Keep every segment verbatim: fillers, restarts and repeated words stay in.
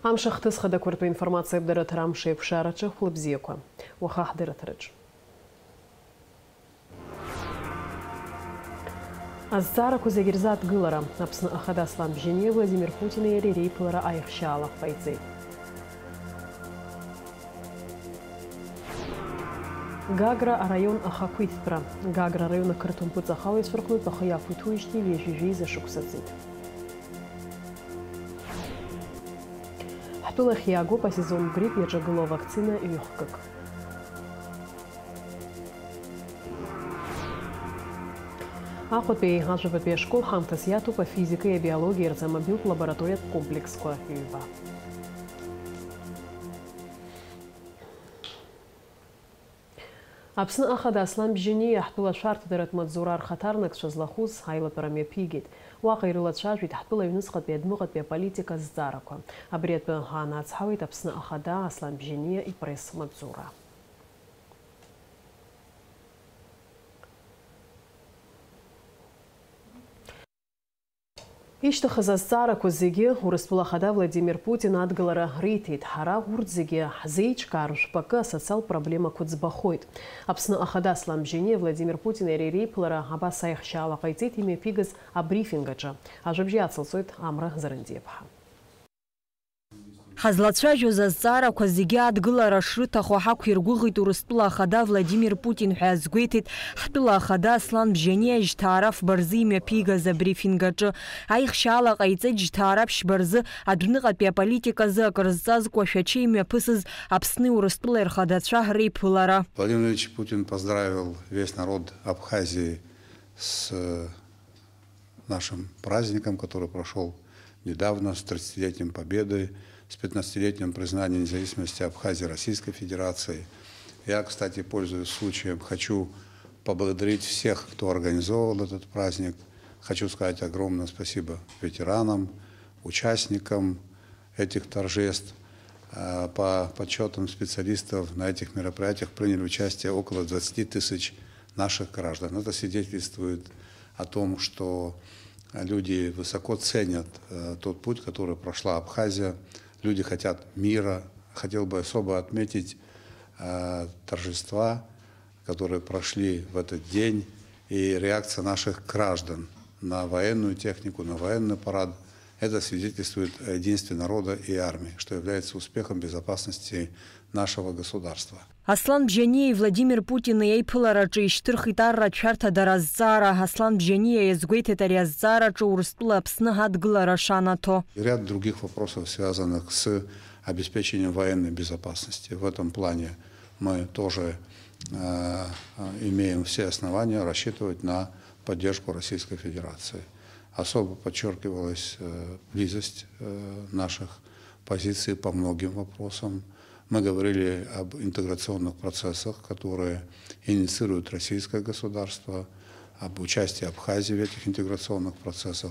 Амш ахҭыс хадақәа ртәы информациа абдараҭара амш еиқәшараҿы хәлыбзиақәа. Уаха ҳдырраҭараҿы. Азҵаарақәа зегьы рзы адгылара. Аԥсны Ахада Аслан Бжьаниа Владимир Путини иареи реиԥылара аихшьаала ҟаиҵеит. Гагра араион ахақәиҭтәра. Гагра араион ақырҭуа мпыҵахалаҩцәа рҟнытә ахы иақәиҭуижьҭеи ҩажәи жәеиза шықәса ҵит. Ҳтәылахь иаагоуп асезонтә грипп иаҿагылоу авакцина ҩ-хкык. Аҟәатәи ажәабатәи ашкол ҳамҭас иаҭәоуп афизикеи абиологиеи рзы амобилтә лабораториатә комплексқәа ҩба. Аԥсны Ахада Аслан Бжьаниа ҳтәыла ашәарҭадаратә маҵзура рхаҭарнакцәа злахәыз аилатәара мҩаԥигеит. Уаҟа ирылацәажәеит ҳтәыла аҩныҵҟатәи адәныҟатәи аполитика азҵаарақәа. Абри атәы аанацҳауеит Аԥсны Ахада Аслан Бжьаниа ипресс-маҵзура. Ишьҭыхыз азҵаарақәа зегьы Урыстәыла Ахада Владимир Путин адгылара риҭеит. Ҳара урҭ зегьы ҳзеиҿкаар, жәпакы асоциалтә проблемақәа ӡбахоит. Аԥсны Ахада Аслан Бжьаниа Владимир Путини иареи реиԥылара абас аихшьаала ҟаиҵеит имҩаԥигаз абрифинг аҿы. Ажәабжь иацылҵоит Амра Зарандиаԥҳа. Ҳазлацәажәоз азҵаарақәа зегьы адгылара шрыҭаху ҳақәиргәыӷит Урыстәыла Ахада Владимир Путин ҳәа азгәеиҭеит ҳтәыла Ахада Аслан Бжьаниа жьҭаара фба рзы имҩаԥигаз абрифинг аҿы. Аихшьаала ҟаиҵеит жьҭаара ԥшьба рзы адәныҟатәи аполитиказы акрызҵазкуа шәача имҩаԥысыз Аԥсни Урыстәылеи рхадацәа реиԥылара. Владимир Владимирович Путин поздравил весь народ Абхазии с нашим праздником, который прошёл недавно, с тридцатилетием Победы, с пятнадцатилетием признания независимости Абхазии Российской Федерации. Я, кстати, пользуясь случаем, хочу поблагодарить всех, кто организовывал этот праздник. Хочу сказать огромное спасибо ветеранам, участникам этих торжеств. Э, по подсчётам специалистов, на этих мероприятиях приняли участие около двадцати тысяч наших граждан. Это свидетельствует о том, что люди высоко ценят, э, тот путь, который прошла Абхазия. Люди хотят мира. Хотел бы особо отметить, э, торжества, которые прошли в этот день, и реакция наших граждан на военную технику, на военный парад. Это свидетельствует о единстве народа и армии, что является успехом безопасности нашего государства. Аслан Бжьаниеи Владимир Путини аиԥылараҿы ишьҭырхит арратә шәарҭадара азҵаара. Аслан Бжьаниа иазгәеиҭеит ари азҵаараҿы Урыстәыла Аԥсны адгылара шанаҭо. И ряд других вопросов, связанных с обеспечением военной безопасности. В этом плане мы тоже, э, имеем все основания рассчитывать на поддержку Российской Федерации. Особо подчеркивалась, э, близость, э, наших позиций по многим вопросам. Мы говорили об интеграционных процессах, которые инициирует российское государство, об участии Абхазии в этих интеграционных процессах,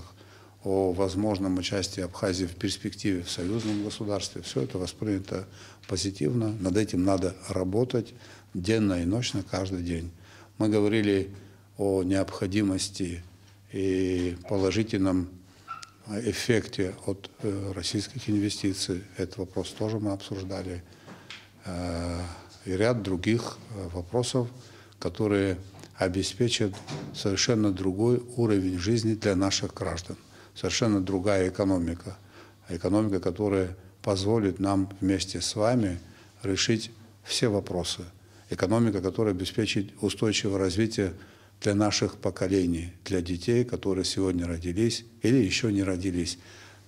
о возможном участии Абхазии в перспективе в союзном государстве. Всё это воспринято позитивно. Над этим надо работать денно и ночно, каждый день. Мы говорили о необходимости и положительном, э, эффекте от, э, российских инвестиций. Этот вопрос тоже мы обсуждали. Э, и ряд других, э, вопросов, которые обеспечат совершенно другой уровень жизни для наших граждан. Совершенно другая экономика. Экономика, которая позволит нам вместе с вами решить все вопросы. Экономика, которая обеспечит устойчивое развитие для наших поколений, для детей, которые сегодня родились или ещё не родились.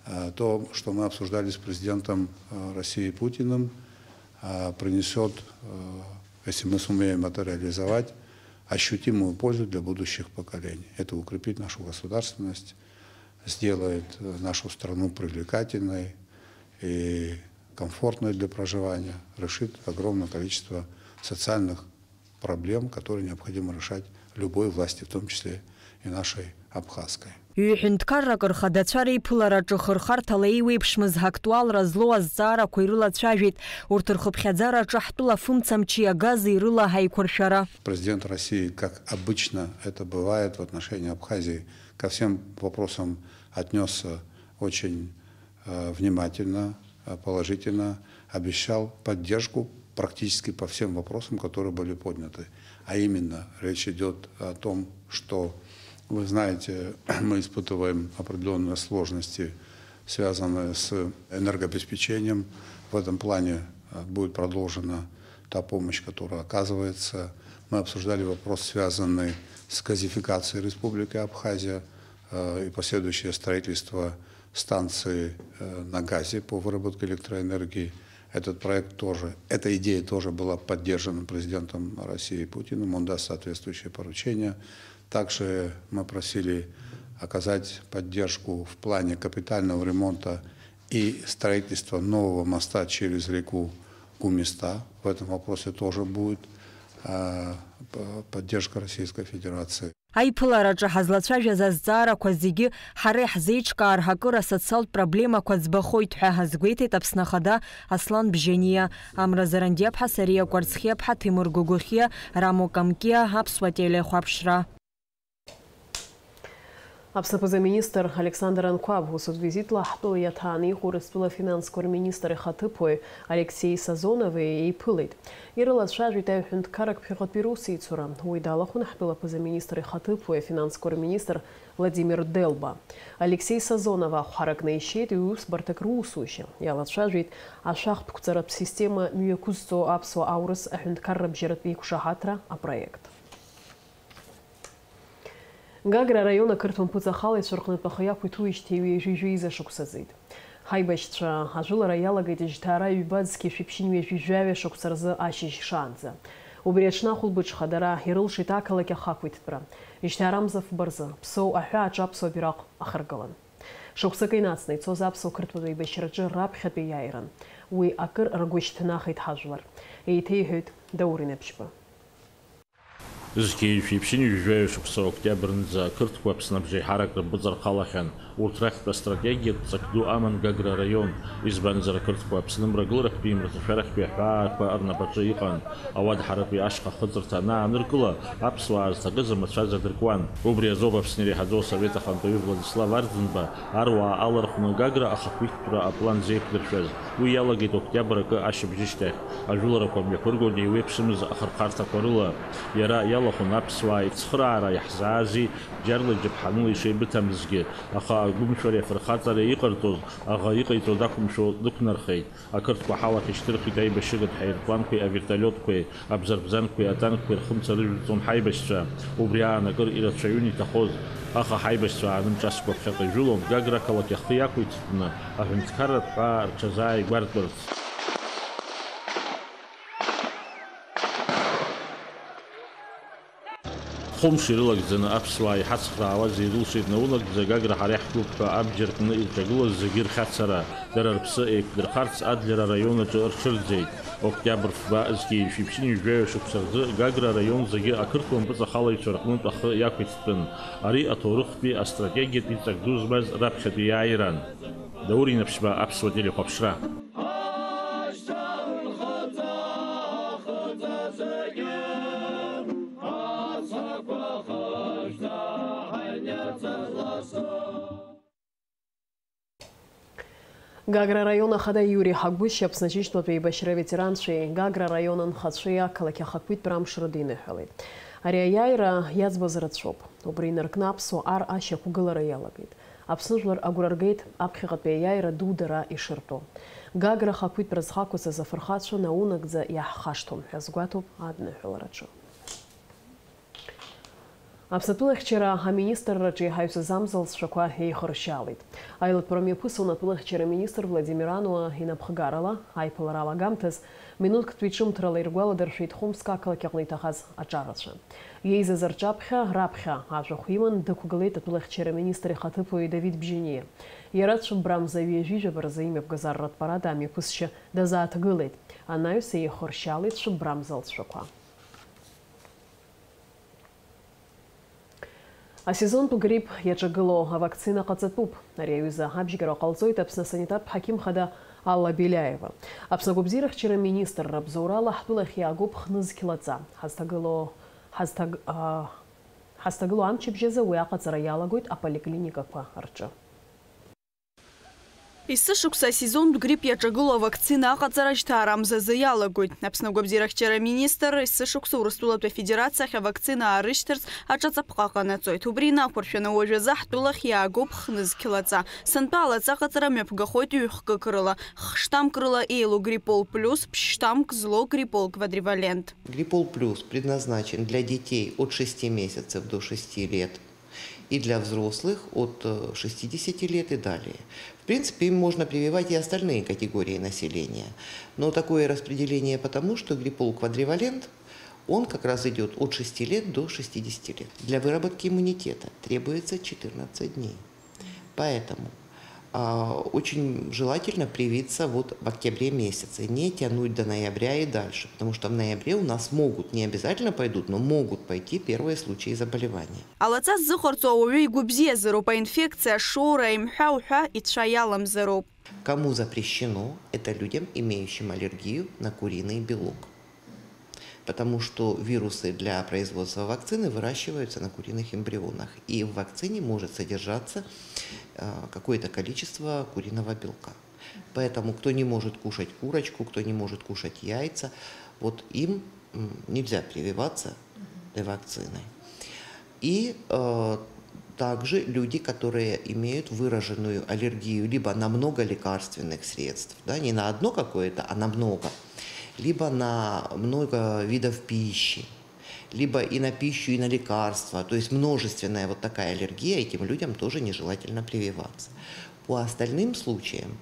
Э, то, что мы обсуждали с президентом, э, России Путиным, э, принесёт, э, если мы сумеем это реализовать, ощутимую пользу для будущих поколений. Это укрепит нашу государственность, сделает, э, нашу страну привлекательной и комфортной для проживания, решит огромное количество социальных проблем, которые необходимо решать любой власти, в том числе и нашей абхазской. Ҩ-ҳәынҭқаррак рхадацәа реиԥылараҿы хырхарҭала еиуеиԥшмыз актуалра злоу азҵаарақәа ирылацәажәеит. Урҭ рхыԥхьаӡараҿы ҳтәыла фымцамчи агази рыла ҳаиқәыршәара. Президент России, как обычно это бывает в отношении Абхазии, ко всем вопросам отнёсся очень, э, внимательно, э, положительно, обещал поддержку практически по всем вопросам, которые были подняты. А именно, речь идёт о том, что, вы знаете, мы испытываем определённые сложности, связанные с энергообеспечением. В этом плане, э, будет продолжена та помощь, которая оказывается. Мы обсуждали вопрос, связанный с газификацией Республики Абхазия, э, и последующее строительство станции, э, на газе по выработке электроэнергии. Этот проект тоже, эта идея тоже была поддержана президентом России Путиным. Он даст соответствующее поручение. Также мы просили оказать поддержку в плане капитального ремонта и строительства нового моста через реку Гумиста. В этом вопросе тоже будет, э, п-, поддержка Российской Федерации. Аиԥылараҿы ҳазлацәажәаз азҵаарақәа зегьы ҳара иаҳзеиҿкаар, акыр асоциалтә проблемақәа ӡбахоит ҳәа азгәеиҭеит Аԥсны Ахада Аслан Бжьаниа. Амра Зарандиаԥҳа, Сариа Кәарцхиаԥҳа, Ҭемыр Гогохиа, Рамо Камкиа, Аԥсуа телехәаԥшра. Аԥсны аԥыза-министр Александр Анқәаб усутә визитла ҳтәыла иаҭааны иҟоу Урыстәыла афинансқәа рминистр ихаҭыԥуаҩ Алексеи Сазонови еиԥылеит. Ирылацәажәеит аҩ-ҳәынҭқарратә ԥхьаҟатәи русеицура. Уи далахәын ҳтәыла аԥыза-министр ихаҭыԥуаҩ афинансқәа рминистр Владимир Делба. Алексеи Сазонов ахәҳарак неишьеит иусбарҭак русушьа. Иалацәажәеит ашәахтә қәҵаратә система мҩақәызҵо аԥсуа аурыс аҳәынҭқарра бжьаратә еиқәшаҳаҭра апроект. Гагра араион ақырҭуа мпыҵахалаҩцәа рҟнытә ахы иақәиҭуижьҭеи ҩажәи жәеиза шықәса ҵит. Ҳаибашьцәа ажәылара иалагеит жьҭаара ҩба зқьи жәшәи ԥшьынҩажәи жәаҩа шықәса рзы ашьыжь шаанӡа. Убри аҽны ахәылбыҽха дара ирылшеит ақалақь ахақәиҭтәра. Жьҭаарамза фба рзы, Ԥсоу аҳәаа аҿы аԥсуа бираҟ ахыргылан. Шықәсакы инацны ицоз аԥсуа-қырҭуатә еибашьраҿы раԥхьатәи иааиран. Уи акыр ргәы шьҭнахит ҳажәлар. Еиҭеиҳәоит Даур Инапшьба. Зқьи жәшәи ԥшьынҩажәи жәаҩа шықәса октиабрнӡа ақырҭқәа Аԥсны абжеиҳарак рымпыҵархалахьан. Урҭ рахьтә астратегиатә ҵак ду аман Гагра араион, избанзар, ақырҭқәа Аԥсны мрагыларахьтәи мраҭашәарахьтәи аҳәаақәа рнапаҿы иҟан, ауадҳаратәи ашьха ахыҵырҭа анааныркыла, аԥсуаа зҭакыз амацәаз адыркуан. Убри азоуп Аԥсны иреиҳаӡоу асовет ахантәаҩы Владислав Арӡынба аруаа алархәны Гагра ахақәиҭтәра аплан зеиқәдыршәаз. Уи иалагеит октиабр акы ашьыбжьышьҭахь, ажәыларақәа мҩаԥыргон еиуеиԥшымыз ахырхарҭақәа рыла. Иара иалахәын аԥсуаа ицхыраара иаҳзаази бџьарла иџьаԥҳаныла ишеибыҭамызгьы, аха агәымшәареи афырхаҵареи иҟарҵоз, аӷа иҟаиҵо дақәымшәо дықәнархеит. Ақырҭқәа ҳалахь ишьҭырхит аибашьыгатә ҳаирпланқәеи авертолиотқәеи, абзарбзанқәеи атанкқәеи рхымца рыжәҵон ҳаибашьцәа. Убри аан акыр ирацәаҩын иҭахоз, аха ҳаибашьцәа аанымҿасқәа ԥхьаҟа ижәылон, Гагра ақалақь ахы иақәиҭтәны, аҳәынҭқарратә ҳәаа рҽазааигәартәырц. Хәымш ирылагӡаны аԥсуаа иҳацхраауаз ирылшеит наунагӡа Гагра ҳара иаҳтәуп ҳәа абџьар кны ирҿагылаз зегьы рхьацара, дара рыԥсы еиқәдырхарц Адлер араион аҿы рҽырӡеит. Октиабр фба зқьи жәшәи ԥшьынҩажәи жәаҩа шықәса рзы Гагра араион зегьы ақырҭуа мпыҵахалаҩцәа рҟнытә ахы иақәиҭтәын. Ари аҭоурыхтәи астратегиатә иҵак ду змаз раԥхьатәи иааиран. Даур Инапшьба, Аԥсуа телехәаԥшра. Гагра араион ахада Иури Ҳагәышь Аԥсны аџьынџьтәылатә еибашьра аветеранцәеи Гагра араион анхацәеи ақалақь ахақәиҭтәра амш рыдиныҳәалеит. Ари аиааира иаӡбаз рацәоуп. Убри инаркны аԥсуа ар ашьақәгылара иалагеит. Аԥсны жәлар агәра ргеит аԥхьаҟатәи аиааира ду дара ишыртәу. Гагра ахақәиҭтәра зхақәиҭыз афырхацәа наунагӡа иаҳхашҭуам ҳәа азгәаҭоуп адныҳәалараҿы. Аԥсны атәылахьчара аминистрраҿы иҳаҩсыз амзалҵшәақәа еихыршьаалеит. Аилатәара мҩаԥысуан атәылахьчара аминистр Владимир Ануа инапхгарала, аиԥылара алагамҭаз, минуҭктәи ҿымҭрала иргәаладыршәеит Хәымск ақалақь аҟны иҭахаз аҿарацәа. Иеизаз рҿаԥхьа, раԥхьа ажәахә иман дықәгылеит атәылахьчара аминистр ихаҭыԥуаҩ Давид Бжьаниа. Иара цәыббрамза ҩажәи жәаба рзы имҩаԥгаз арратә парад амҩаԥысшьа дазааҭгылеит. Анаҩс еихыршьаалеит цәыббрамзалҵшәақәа. Асезонтә грипп иаҿагылоу авакцина ҟаҵатәуп. Ари аҩыза абжьгара ҟалҵоит Аԥсны асанитартә ҳақьым хада Алла Беляева. Аԥсны агәабзиарахьчара аминистрра абзоурала ҳтәылахь иаагоуп хнызқь лаҵа. Ҳазҭагылоу, ҳазҭаг-, а, ҳазҭагылоу амчыбжь азы уи аҟаҵара иалагоит аполиклиникақәа рҿы. Есышықәса асезонтә грипп иаҿагылоу авакцина аҟаҵара жьҭаарамзазы иалагоит. Аԥсны агәабзиарахьчара аминистр есышықәса Урыстәылатәи Афедерациа ахь авакцина аарышьҭырц аҿаҵаԥҟа ҟанаҵоит. Убри инақәыршәаны уажәазы ҳтәылахь иаагоуп хнызқь лаҵа. Сынтәа алаҵа аҟаҵара мҩаԥгахоит ҩ-хкык рыла. Х-штаммк рыла еилоу Гриппол плюс, ԥшь-штаммк злоу Гриппол квадривалент. Гриппол плюс предназначен для детей от шести месяцев до шести лет и для взрослых от э, шестидесяти лет и далее. В принципе, им можно прививать и остальные категории населения. Но такое распределение потому, что Гриппол квадривалент, он как раз идет от шести лет до шестидесяти лет. Для выработки иммунитета требуется четырнадцать дней. Поэтому а, очень желательно привиться вот в октябре месяце, не тянуть до ноября и дальше, потому что в ноябре у нас могут, не обязательно пойдут, но могут пойти первые случаи заболевания. Алаҵа ззыҟарҵо ауаҩы игәы бзиазароуп, аинфекциа ашоура, аимҳәа уҳәа ицәа иаламзароуп. Кому запрещено? Это людям, имеющим аллергию на куриный белок. Потому что вирусы для производства вакцины выращиваются на куриных эмбрионах, и в вакцине может содержаться э, какое-то количество куриного белка. Поэтому кто не может кушать курочку, кто не может кушать яйца, вот им м, нельзя прививаться этой вакциной. И э, также люди, которые имеют выраженную аллергию либо на много лекарственных средств, да, не на одно какое-то, а на много, либо на много видов пищи, либо и на пищу, и на лекарства, то есть множественная вот такая аллергия, этим людям тоже нежелательно прививаться. По остальным случаям,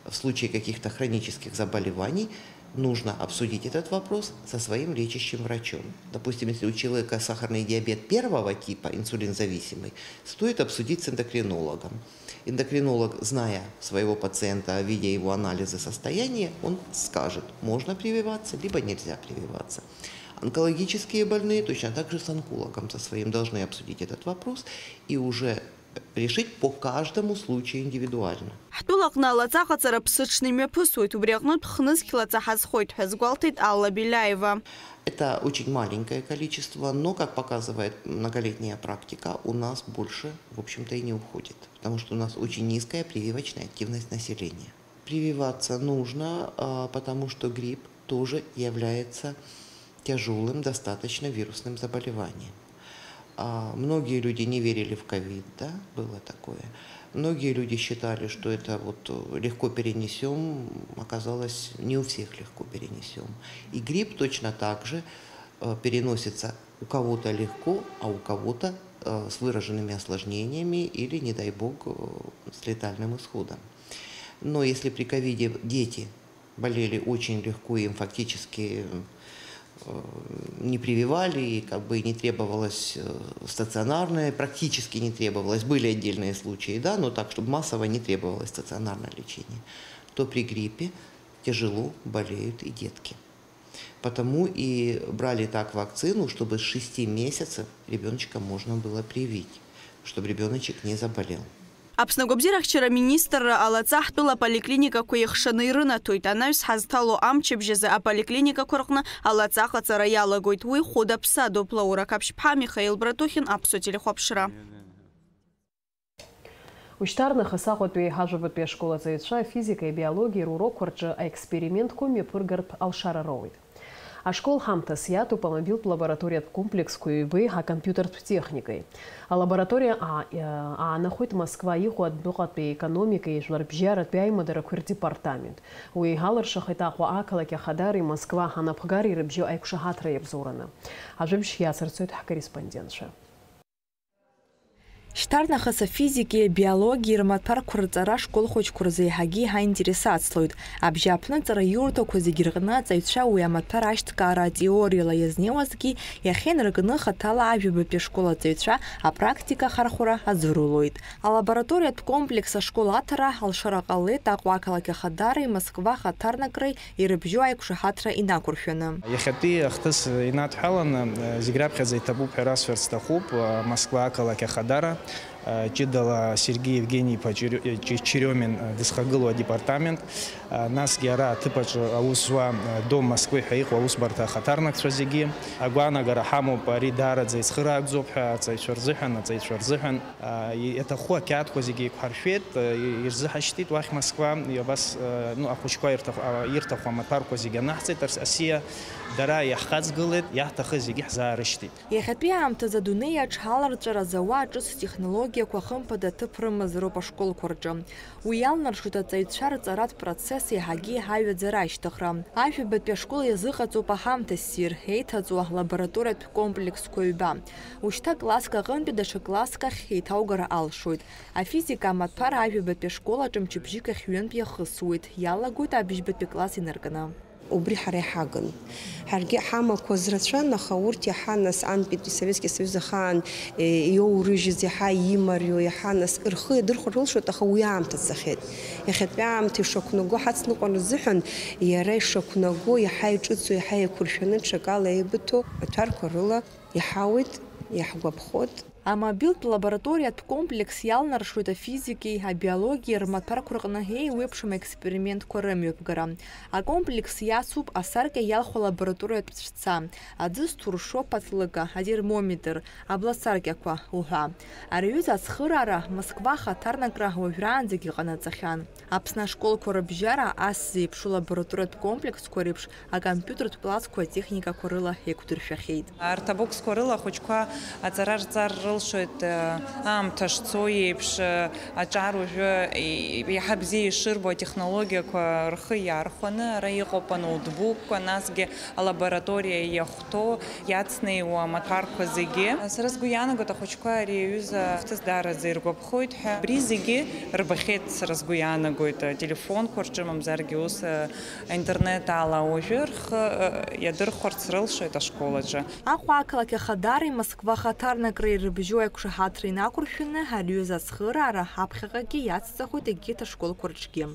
в случае каких-то хронических заболеваний, нужно обсудить этот вопрос со своим лечащим врачом. Допустим, если у человека сахарный диабет первого типа, инсулинзависимый, стоит обсудить с эндокринологом. Эндокринолог, зная своего пациента, видя его анализы состояния, он скажет, можно прививаться, либо нельзя прививаться. Онкологические больные точно так же с онкологом со своим должны обсудить этот вопрос и уже решить по каждому случаю индивидуально. Ҳтәылаҟны алаҵа аҟаҵара ԥсыҽны имҩаԥысуеит, убри аҟнытә хнызқь лаҵа ҳазхоит ҳәа азгәалҭеит Алла Беляева. Это очень маленькое количество, но, как показывает многолетняя практика, у нас больше, в общем-то, и не уходит, потому что у нас очень низкая прививочная активность населения. Прививаться нужно, а, потому что грипп тоже является тяжелым достаточно вирусным заболеванием. А, многие люди не верили в ковид, да, было такое. Многие люди считали, что это вот э, легко перенесем, оказалось, не у всех легко перенесем. И грипп точно так же э, переносится у кого-то легко, а у кого-то э, с выраженными осложнениями или, не дай бог, э, с летальным исходом. Но если при ковиде дети болели очень легко, им фактически э, не прививали, и как бы не требовалось э, стационарное, практически не требовалось, были отдельные случаи, да, но так, чтобы массово не требовалось стационарное лечение, то при гриппе тяжело болеют и детки. Потому и брали так вакцину, чтобы с шести месяцев ребеночка можно было привить, чтобы ребеночек не заболел. Аԥсны агәабзиарахьчара аминистрра алаҵа ҳтәыла аполиклиникақәа еихшаны ирынаҭоит. Анаҩс ҳазҭало амчыбжь азы аполиклиникақәа рҟны алаҵа аҟаҵара иалагоит. Уи хәыда-ԥсадоуп. Лаура Қаԥшьԥҳа, Михаил Братухин, Аԥсуа телехәаԥшра. Ушьҭарнахыс Аҟәатәи ажәабатәи ашкол аҵаҩцәа афизикеи абиологиеи рурокқәа рҿы аекспериментқәа мҩаԥыргартә алшара роуеит. Ашкол ҳамҭас иаҭәуп амобилтә лабораториатә комплексқәа ҩбеи акомпиутертә техникеи. Алабораториа аа-, иа-, аанахәеит Москва иҟоу адәныҟатәи економикеи жәларбжьаратәи аимадарақәеи рдепартамент. Уи алыршахеит Аҟәа ақалақь ахадареи Москва анапхгареи рыбжьы аиқәшаҳаҭра иабзоураны. Ажәабжь иацырҵоит ҳкорреспондентцәа. Шьҭарнахыс афизики, абиологии рмаҭәарқәа рҵара ашкол хәыҷқәа рзы еиҳагьы иаҳа аинтерес ацлоит. Абжьааԥныҵара иурҭақәа зегьы рҟны аҵаҩцәа уи амаҭәар ашьҭкаара атеориала иазнеиуазгьы, иахьа инаркны хаҭала ажәабатәи ашкол аҵаҩцәа апрактика ахархәара азы рулоит. Алабораториатә комплекс ашкол аҭара алшара ҟалеит Аҟәа ақалақь ахадареи Москва ахаҭарнакраи ирыбжьоу аиқәшаҳаҭра инақәыршәаны. Иахьатәи ахҭыс инадҳәаланы, зегь раԥхьаӡа иҭабуп ҳәа расҳәарц сҭахуп, Москва ақалақь ахадара, Ҷыдала Сергеи Евгени-иԥа Чирио-, Чи-, Чириомин дызхагылоу адепартамент, насгьы ара аҭыԥаҿы аус зуа Дом Москвы ҳәа иҟоу аусбарҭа ахаҭарнакцәа зегьы. Агәаанагара ҳамоуп, ари даараӡа ицхыраагӡоуп ҳәа аҵаҩцәа рзыҳәан, аҵаҩцәа рзыҳәан. Иаҭаху ақьаадқәа зегьы еиқәҳаршәеит, ирзыҳашьҭит уахь Москва, абас, ну, ахәыҷқәа ирҭаху, ирҭаху амаҭәарқәа зегьы анаҳҵеит, асиа дара иаҳхаҵгылеит, иаҳҭахыз зегьы ҳзаарышьҭит. Иахьатәи аамҭазы адунеи аҿы аларҵәара зауа аҿыц технологиақәа хымԥада ҭыԥ рымазароуп ашколқәа рҿы. Уи иалнаршоит аҵаҩцәа рҵаратә процесс еиҳагьы еиҳа аҩаӡара ашьҭыхра. Ажәабатәи ашкол иазыҟаҵоуп аҳамҭа ссир, еиҭаҵуа лабораториатә комплексқәа ҩба. Ушьҭа класск аҟынтәи даҽа класск ахь еиҭаугар алшоит. Афизика амаҭәар ажәабатәи ашкол аҿы мчыбжьык ахь ҩынтә иахысуеит, иалагоит абжьбатәи класс инаркны. Убри ҳара иҳагын. Ҳаргьы ҳамақәаз рацәан, аха урҭ иаҳа нас антәитәи Советски Союз ахаан, е, иоурыжьыз, иаҳа имариоу, иаҳа нас рхы иадырхәар рылшоит, аха уи аамҭа цахьеит. Иахьатәи аамҭа ишақәнаго ҳацныҟәар рзыҳәан, иара ишақәнаго, иаҳа иҿыцу, иаҳа еиқәыршәаны, ҽакала еибыҭоу аҭәарқәа рыла иҳауеит, иаҳгәаԥхоит. Амобилтә лабораториатә комплекс иалнаршоит афизикеи абиологиеи рмаҭәарқәа рҟны еиуеиԥшым аекспериментқәа рымҩаԥгара. Акомплекс иацуп асаркьа иалху алабораториатә цәца, аӡы зҭуршо аԥатлыка, атермометр, абласаркьақәа уҳәа. Ари аҩыза ацхыраара Москва ахаҭарнакра уажәраанӡагьы ҟанаҵахьан. Аԥсны ашколқәа рыбжьара ас зеиԥшу лабораториатә комплексқәа реиԥш акомпиутертә классқәа атехникақәа рыла еиқәдыршәахьеит. Арҭ абоксқәа рыла ахәыҷқәа аҵара рҵар рылшоит, э, аамҭа шцо еиԥш, э, аҿар уажәы, э, иаҳа бзиа ишырбо атехнологиақәа рхы иархәаны, ара иҟоуп аноутбукқәа, насгьы алабораториа иахәҭоу, иацнеиуа амаҭәарқәа зегьы. Сара сгәы иаанагоит, ахәыҷқәа ари аҩыза хҭыс даараӡа иргәаԥхоит ҳәа. Абри зегьы рбахьеит, сара сгәы иаанагоит, ателефонқәа рҿы, мамзаргьы ус, э, Аинтернет ала уажәы рхы, э, иадырхәарц рылшоит ашкол аҿы. Аҟәа ақалақь ахадареи Москва ахаҭарнакреи ирыбжьоу аиқәшаҳаҭра инақәыршәаны, ари аҩыза ацхыраара аԥхьаҟагьы иацҵахоит егьырҭ ашколқәа рҿгьы.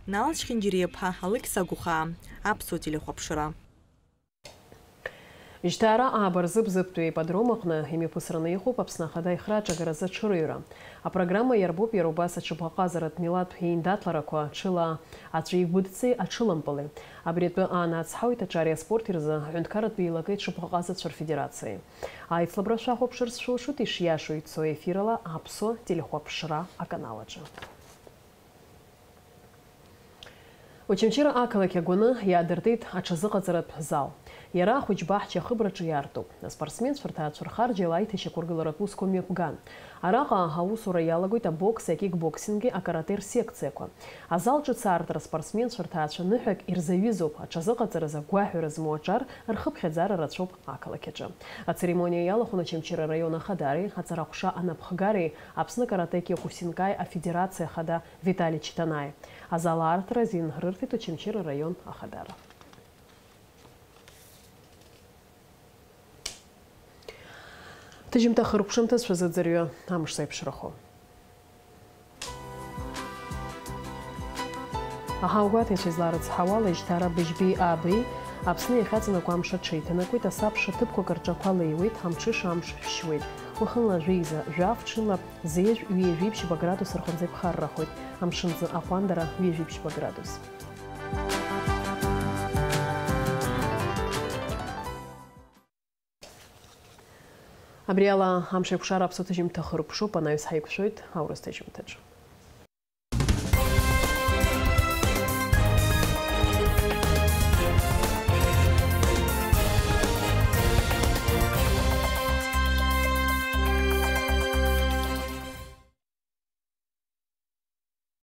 Нал Чхинџьириаԥҳа, Алықьса Гәхаа, Аԥсуа телехәаԥшра. Жьҭаара ааба рзы Бзыԥтәи аипподром аҟны имҩаԥысраны иҟоуп Аԥсны Ахада ихра аҿагаразы аҽырыҩра. Апрограмма иарбоуп иара убас аҽыбӷаҟазаратә милаҭтә еиндаҭларақәа, ҽыла аҵәи гәыдҵеи аҽылампыли. Абри атәы аанацҳауеит аҿари аспорти рзы аҳәынҭқарратә еилакеи аҽыбӷаҟазацәа рфедерациеи. Аицлабра шәахәаԥшырц шәылшоит ишиашоу ицо ефирала Аԥсуа телехәаԥшра аканал аҿы. Очамчыра ақалақь агәаны иаадыртит аҽазыҟаҵаратә зал. Иара ахәыҷ баҳча ахыбраҿы иаартуп. Аспортсменцәа рҭаацәа рхарџьала аиҭашьақәыргыларатә усқәа мҩаԥган. Араҟа аусура иалагоит абокси акикбоксинги акарате рсекциақәа. Азал ҿыц аартра аспортсменцәа рҭаацәа ныҳәак ирзаҩызоуп, аҽазыҟаҵаразы агәаҳәара змоу аҿар рхыԥхьаӡара рацәоуп ақалақь аҿы. Ацеремониа иалахәын Очамчыра араион ахадареи, аҵараҟәша анапхгареи, Аԥсны каратэ киокусинкаи афедерациа ахада Витали Читанаи. Азал аартра азин рырҭеит Очамчыра араион ахадара. Ҭыжьымҭа хыркәшамҭаз шәазыӡырҩы, амш зеиԥшрахо. Аҳауагәаҭаҩцәа изларыцҳауала, ижьҭаара быжьби ааби Аԥсны иахьаҵанакуа амш аҽеиҭанакуеит, асабша ҭыԥқәак рҿы ақәа леиуеит, амҽыша амш шәшьуеит. Уахынла жәеиза жәаф, ҽынла зеижә ҩажәи ԥшьба градус рҟынӡа иԥхаррахоит, амшынӡы аҟәандара ҩажәи ԥшьба градус. Абри ала амш еиқәшара аԥсуа ҭыжьымҭа хыркәшоуп, анаҩс ҳаиқәшәоит аурыс ҭыжьымҭаҿы.